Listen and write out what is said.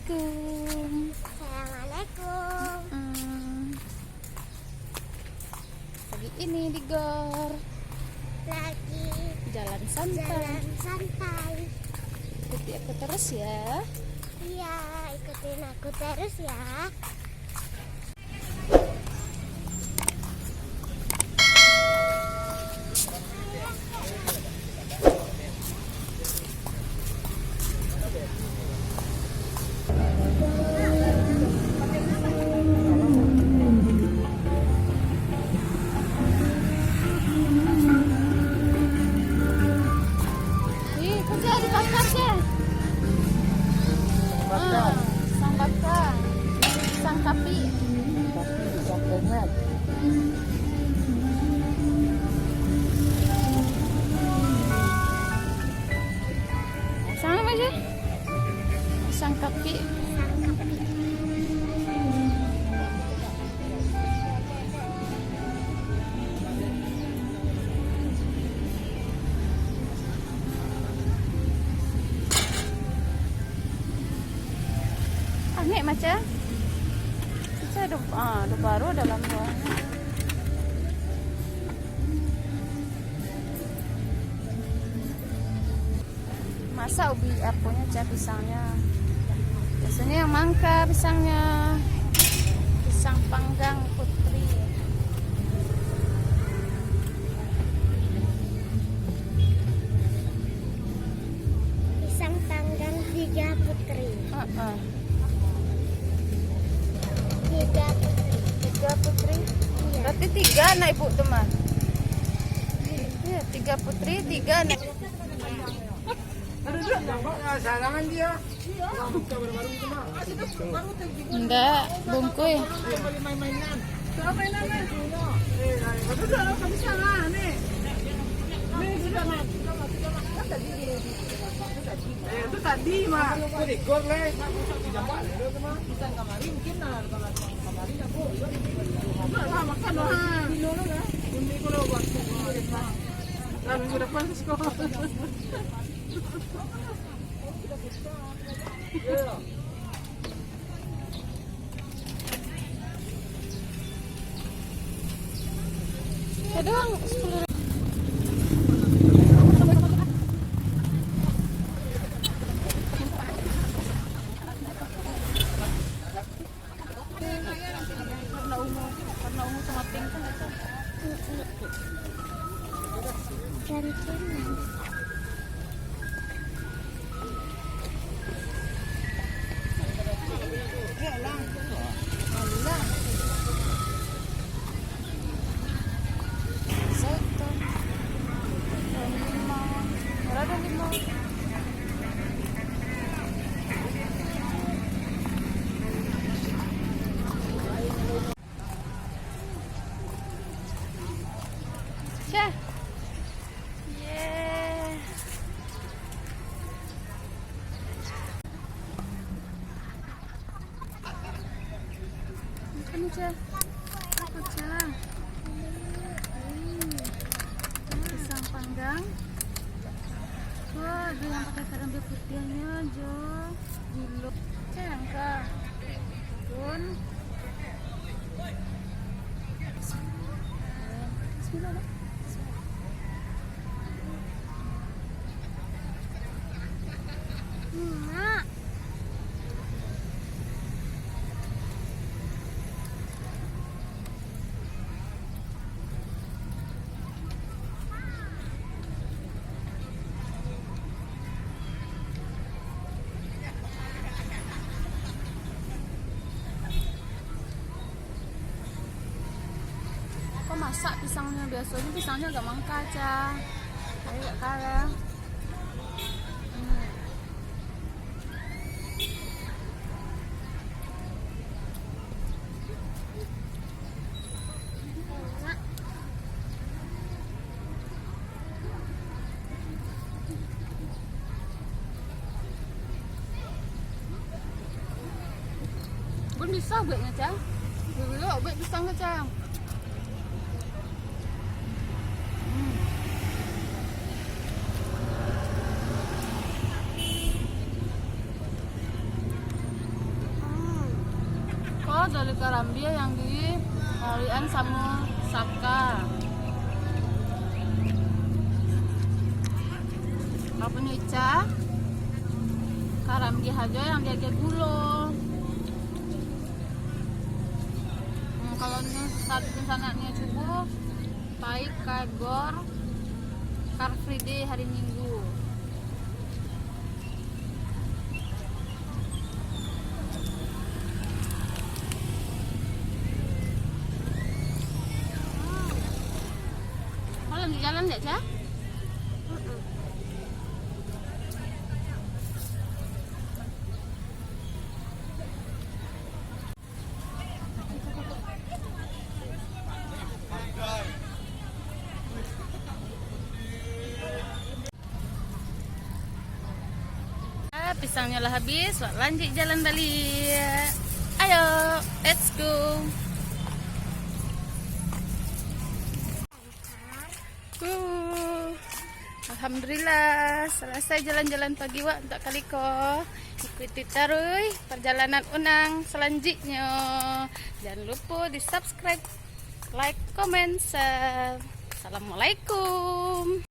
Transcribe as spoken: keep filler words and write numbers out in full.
Assalamualaikum. Assalamualaikum. Mm-mm. Pagi ini di Gor. Lagi jalan santai. Jalan santai. Ikuti aku terus ya. Iya, ikutin aku terus ya. Ih, kerja di pasar, Ceh. Bakar. Ah, pisang bakar. Pisang kapi. Pisang kapi, pisang kanyang. Pisang apa, Ceh? Pisang kapi. Pisang kapi. Angek macam. Macam ada, ah, ada baru dalam luarnya. Masak ubi aponyo, Ceh, pisangnyo. Biasonyo yang mangka pisangnyo. Pisang panggang putri. Pisang panggang tiga putri. Heeh. Tiga putri. Tiga putri? Iya. Berarti tiga anak ibu tu mah. Iya, tiga putri, tiga anak. Sarangan dia. Ndak, bungkui. Sudah mainan, eh. Eh, sudah, sudah, sudah, sudah, sudah. Eh, itu tadi, Mak. Aku digor, leh. Bisa kamari, mungkin, nah, kamari aku. Udah lah, makan lah. Ini kalau waktu, Mak. Nah, minggu depan ke sekolah. Kadang sepuluh ribu. Karena ungu, karena ungu sama pink kan. Gantian. Soto. Daun limau. Ora daun limau. Syah. Yeay. Makan, Cah. Makan, Cah. Hmm. Pisang panggang. Wah, ada yang pakai kerambia putiahnya, Jo. Gilo. Cah, angka. Pun. Bismillah, Dek. Hmm, Mak. Kok masak pisangnyo? Biasonyo pisangnyo agak mangka, Cah. Tapi agak kara. Hmm. Pun bisa buatnya, Cang. Dulu buat pisang ke, Cang. Hmm. Dari karambia yang di Lalian samo Saka. Kalau punyo Ica, karambia hajo yang diagiah gulo. Hmm, kalau ni saat dunsanak ni cubo, pai ka Gor Car Free Day hari Minggu. Oh, lagi jalan nggak, Ca? Ah, pisangnyo lah habis, wak lanjuik jalan baliak. Ayo, let's go. Uh, Alhamdulillah, salasai jalan-jalan pagi wak untuak kali ko. Ikuti taruih parjalanan Unang salanjuiknyo. Jan lupo di-subscribe, like, comment, share. Assalamualaikum.